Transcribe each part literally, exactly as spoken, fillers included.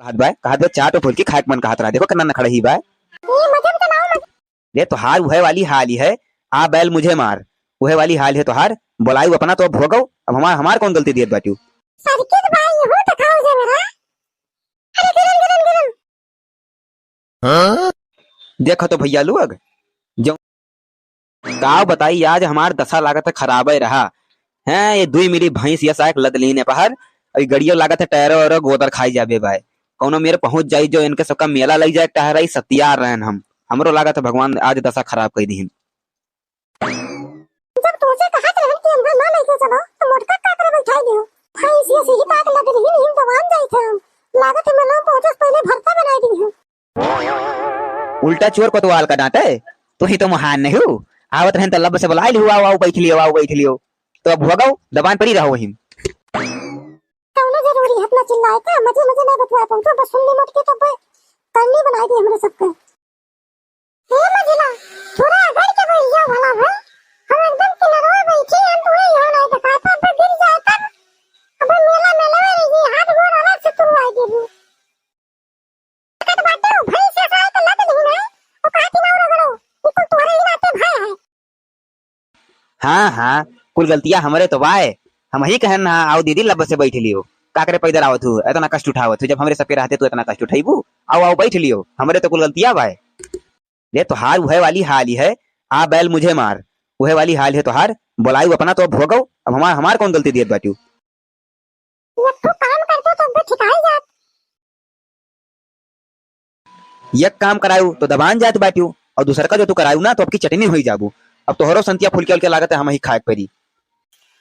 कहत बाय, कहत बाय, चाट फुल्की खाए के मन कहत रहा। देखो कितना नखड़ही बाय। ये मजे में चलाओ, मजे। ले तोहार उहे वाली हाल ही है, आ बैल मुझे मार, उहे वाली हाल है तोहार। बोलायु अपना तो अब भोगो, अब हमार, हमार कौन गलती दियत बाट्यू? सर्किट भाई, हो तो खाओ जरा। अरे गिरन, गिरन, गिरन। हाँ? देखो तो भैया लोग, जो का बताई, आज हमार दशा लागत है खराबे रहा। हैं, ये दुई मिली भैंस यस आए लद लीन है पहर, अभी गड़ियो लागत है टायरो और गोदर खाई जाबे बाय। कौनो मेर पहुंच जाई जो इनके सबका मेला लग जाए, टहराई सतियार रहन हम। हमरो लागत है भगवान आज दशा खराब कर दीन। जब तोसे कहत रहन कि हमरा ना लेके चलो, तो मोटका का करे बैठाई दियो। भैंस यस ही ताक लद रही नहीं, दबान जाई थे हम। लागत है मेला पहुंचस पहले भरता बनाई दी हम। उल्टा चोर कोतवाल का डांटे, तू ही तो महान नहीं हो। आवत रहन तो लब से बुलाए लियो, आओ, आओ, बैठ लियो, आओ, बैठ लियो। तो अब भोगो, दबान पड़ी रहो वहीं। कौनो जरूरी है इतना चिल्लाए का? मजे मजे में बतुआ पहुंचो, बस सुन ली मोटकी तो बे-, करनी बनाई दी हमरे सबके। हे मझिला, थोड़ा अगड़ के बैठ जाओ भला भाई। हम एकदम किनारवा बैठी हैं, हम तुम्हें यहाँ नहीं दिखाई, तो अब गिर जाए तब, अब मेला मेला में रही, हाथ गोड़ अलग से तुड़वाई देबू। कत बाटे, भैंस से साय के लद नहीं ना, वो कहा कि ना रगड़ो, ये कुल तोहरे ही नाते भाई है। हाँ, हाँ, कुल गलतिया हमरे तो बाय। हम ही कहन ना, आओ दीदी, लब से बैठ लियो। का करे पैदल आवत हूँ, इतना कष्ट उठावत हूँ, जब हमरे सबके रहते तू इतना कष्ट उठाइबू? आओ, आओ, बैठ लियो, हमरे तो कुल गलतिया बाय। ले तोहार उहे वाली हाल ही है, आ बैल मुझे मार, उहे वाली हाल है तोहार। बोलायु अपना तो भोगो, अब हमार, हमार कौन गलती दियत बाट्यू? एक ठो काम करते तो अब ठिकाई जात। एक काम करायु तो दबान जात बाट्यू, और दूसर का जो तू करायु ना तो अब की चटनी होई जाबू। अब तोहरो संतिया फुलके उलके लागत है हम ही खाए के परी।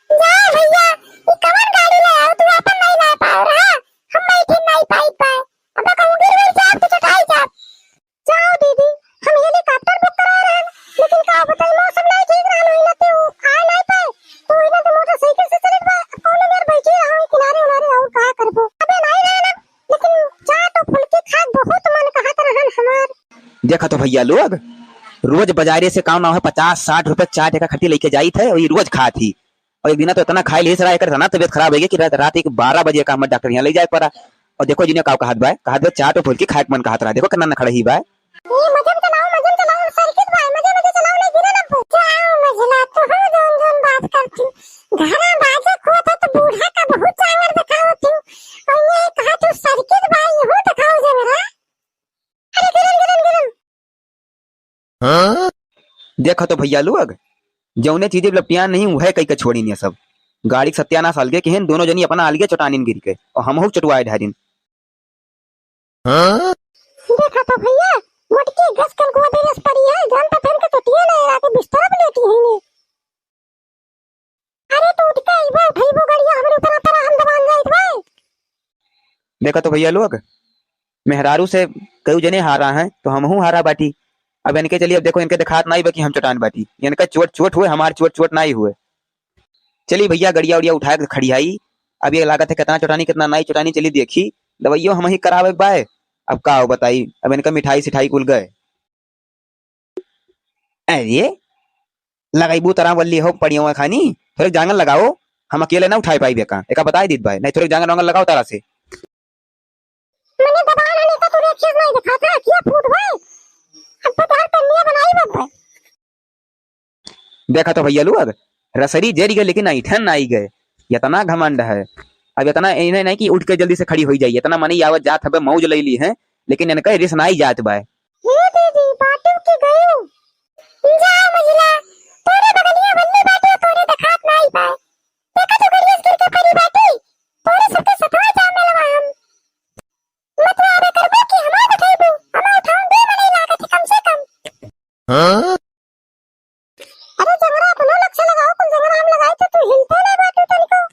जा भैया, ई कवन गाड़ी ले आओ, तू अपन नहीं ला पाओ रहा, हम बैठे नहीं पाई पाए। अब कहूँ गिर गिर जाब तो चटाई जाब। जाओ दीदी, हम हेलीकॉप्टर बुक करा रहे हैं, लेकिन का बताई मौसम नहीं ठीक रहल, ओही नाते उ आए नहीं पाए, तो ओही नाते मोटरसाइकिल से चलत बा। अब कौनो मेर बैठी रहो किनारे उनारे, और का करबो? अबे नहीं रहे ना, लेकिन चाट और फुल्की खाए बहुत मन कहत रहन हमार। देखा तो भैया लोग, रोज बाजारे से का नाम है पचास साठ रुपए चाट एका खट्टी लेके जाई थे, वही रोज खात ही। और एक दिना तो इतना खाए लिहिस रहा, एकर इतना तबियत खराब हो गई कि रात, रात एक बारह बजे का हमर डॉक्टर यहाँ ले जाए पड़ा। और देखो जिन्हें का कहत बा, कहत बा चाट और फुल्की खाए के मन कहत रहा। देखो कितना नखड़ही बा। ये मजे में चलाओ, मजे में चलाओ, सर्किट भाई, मजे, मजे चलाओ, नहीं गिरे ना। जाओ मझिला, तू हो जौन जौन बात करती। घरा बाजे को तो, तो बूढ़ा का बहुत चांगर दिखावत हूँ। और ये कहा तू सर्किट भाई, हो दिखाओ जरा। अरे गिरन, गिरन, गिरन। हाँ? देखा तो भैया लोग, जौने चीजें लपटियान नहीं, वह कई के छोड़ीन ये सब। गाड़ी के सत्यानाश अलगे के हैं, दोनों जनी अपना अलगे चोटानिन गिर के, और हमहू चोटवाए ढारिन। हाँ? देखा तो भैया, मोटकी घस कल को दे रस पड़ी है, जान तो फिर के चोटिया नहीं रहा के बिस्तर पे लेटी है ने। अरे तो उठ के अइबो, उठइबो गड़िया, हमरे ऊपर ऊपर हम दबान जाइत बा। देखा तो भैया लोग, मेहरारू से कई जने हारा हैं, तो हमहू हारा बाटी। अब इनके चलिए, अब देखो, इनके देखात नाई बा कि हम चोटान बाटी। इनका चोट चोट हुए, हमार चोट चोट नाई हुए। चली भैया, गड़िया उड़िया उठा के खड़ियाई। अब ये लागत है कितना चोटानी, कितना नाई चोटानी, चली देखी। दवाइयो हम ही करावे बाय। अब का हो बताई, अब इनका मिठाई सिठाई कुल गए। अरे, लगाइबू तरा बल्ली हो पड़ियों खानी, थोड़े जांगन लगाओ, हम अकेले ना उठाए पाई बेका, एका बताई दीत भाई, नहीं थोड़े जांगन वांगन लगाओ तारा से। मने दबान हने का तोरे अच्छे से नहीं दिखाता, क्या फूट भाई? अब तो तार कन्या बनाई बब भाई। देखा तो भैया लोग, रसरी जरी गए लेकिन ऐठन ना आई गए, इतना घमंड है। अब इतना इन्हें नहीं कि उठ के जल्दी से खड़ी हो जाए, इतना मने आवत जात हबे मौज ले ली है, लेकिन इनका रिस ना आई जात बाय। हे दीदी, बाटू के गयो। जा मझिला, तोरे बगलिया बल्ली बाटू, तोरे देखात ना आई पाए। देखा तो गड़िया से गिर के पड़ी बाटी, तोरे सबके सतवा जाम में लगा हम। मतलब आवे करबो कि हमार उठाइबो, हमार उठाउन दे मने लागत है कम से कम। हाँ? अरे जंगरा अपनो लक्ष्य लगाओ, कुल जंगरा हम लगाई तो तू हिलते नहीं बाटू तनिको।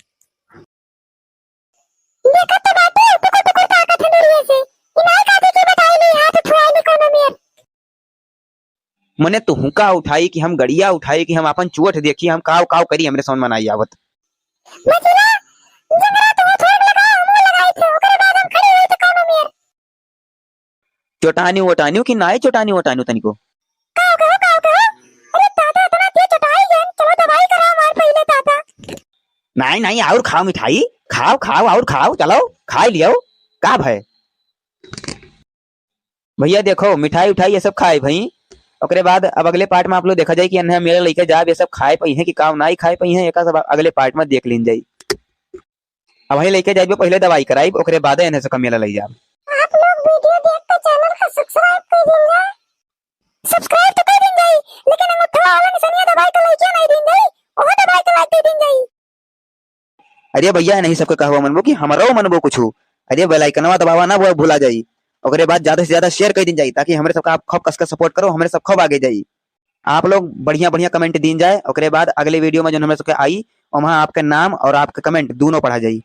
देखत तो बाटे, टुकुर टुकुर ताकत है दूरिये से। इनाय का देखे बताई नहीं, हाथ उठवाई नहीं कोनो मेर। मने तुहू का उठाई कि हम गड़िया उठाई कि हम अपन चोट देखी, हम काव काव करी, हमरे समझ में नहीं आवत। मझिला, जंगरा तू थोड़ लगा, हम लगाई थे, ओकरे बाद हम खड़ी हुई तो कोनो मेर। चोटानी वोटानी कि नाई चोटानी वोटानी तनिको? काव कहो, काव कहो? अरे दादा, इतना तेज चोटाई है, चलो दवाई करा हमार पहले दादा। नाई, नाई, और खाओ मिठाई, खाओ, खाओ, और खाओ, चलो, खाई लियो, का भय? भइया देखो, मिठाई उठाई ये सब खाए भई। ओकरे बाद अब अगले part में आप लोग देखा जाई कि एन्हे मेला लइके जाब, ये सब खाए पइहें कि काव नाई खाए पइहें, एका सब अगले part में देख लीन जाई। अब वहीं लइके जाइब, पहिले दवाई कराइब, ओकरे बाद एन्हे सबका मेला लइ जाब। आप लोग video देख के channel का subscribe कर दीन जाए। Subscribe तो कर दीन जाई, लेकिन अंगूठा वाला निशानिया दबाई के लइके नहीं दीन जाई, ओहो दबाई के लाइक दे दीन जाई। अरे भइया, नहीं सबके कहवा मनबो कि हमरो मनबो कुछु। अरे bell iconवा दबावा ना, वो भुला जाई। ओकरे बाद ज्यादा से ज्यादा share कर दीन जाई, ताकि हमरे सबका आप खूब कस के support करो, हमरे सब खूब आगे जाई। आप लोग बढ़िया बढ़िया comment दीन जाए, ओकरे बाद अगले video में जो हमरे सबके आई, ओमा आपके नाम और आपके comment दोनों पढ़ा जाई।